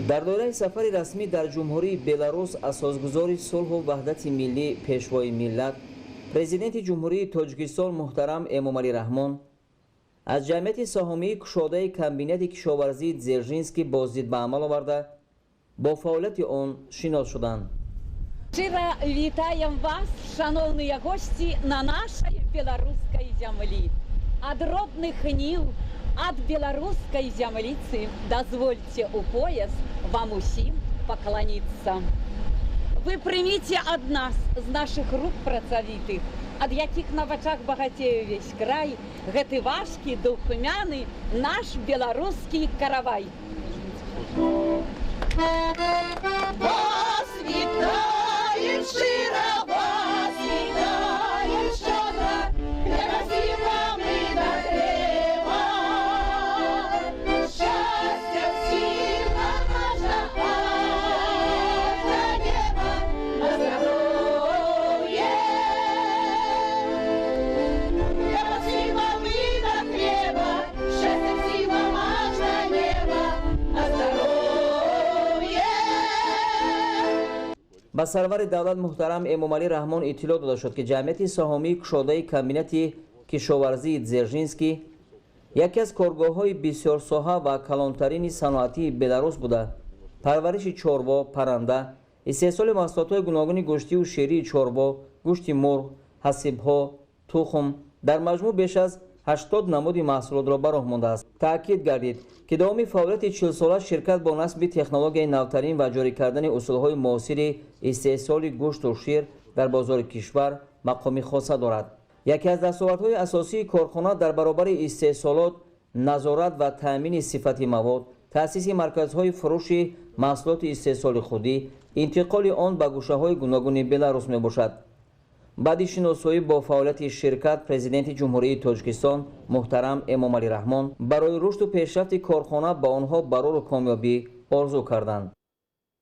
Дар доираи сафари расмӣ дар Ҷумҳурии Беларус асосгузори сулҳу ваҳдати миллӣ, Пешвои миллат, Президенти Ҷумҳурии Тоҷикистон муҳтарам Эмомалӣ Раҳмон аз ҷамъияти саҳомии кушодаи комбинати кишоварзии Дзержинский боздид ба амал оварда, бо фаъолияти он шинос шуданд. Шчыра вітаем вас, шаноўныя госці, на нашай беларускай зямлі. Ад родных ніў, ад беларускай зямліцы дазвольце ў пояс вам усім пакланіцца. Вы прыміце ад нас, з нашых рук працавітых, ад якіх на вачах багацее ўвесь край, гэты важкі, духмяны наш беларускі каравай. Вас вітаем шчыра, вас вітаем шчодра, хлеба вам і да хлеба. Шчасця ўсім нам аж да неба, на здароўе. Хлеба всім вам і да хлеба, шчасця ўсім вам аж да неба, на здароўе. Ба сарвари давлат муҳтарам Эмомалӣ Раҳмон иттилоъ дода шуд, ки ҷамъияти саҳомии кушодаи комбинати кишоварзии Дзержинский яке аз коргоҳҳои бисёрсоҳа ва калонтарини саноатии Беларус буда, парвариши чорво, парранда, истеҳсоли маҳсулотҳои гуногуни гӯштиву ширии чорво, гӯшти мурғ, ҳасибҳо, тухм, дар маҷмӯъ беш аз 80 намуди маҳсулотро ба роҳ мондааст. Таъкид гардид, ки давоми фаъолияти 40-сола ширкат бо насби технологияи навтарин ва ҷорӣ кардани усулҳои муосири истеҳсоли гӯшту шир дар бозори кишвар мақоми хоса дорад. Яке аз дастовардҳои асосии корхона дар баробари истеҳсолот, назорат ва таъмини сифати мавод, таъсиси марказҳои фурӯши маҳсулоти истеҳсоли худӣ, интиқоли он ба гӯшаҳои гуногуни Беларус мебошад. Баъди шиносоӣ бо фаъолияти ширкат Президенти Ҷумҳурии Тоҷикистон муҳтарам Эмомалӣ Раҳмон барои рушду пешрафти корхона ба онҳо барору комёбӣ орзу карданд.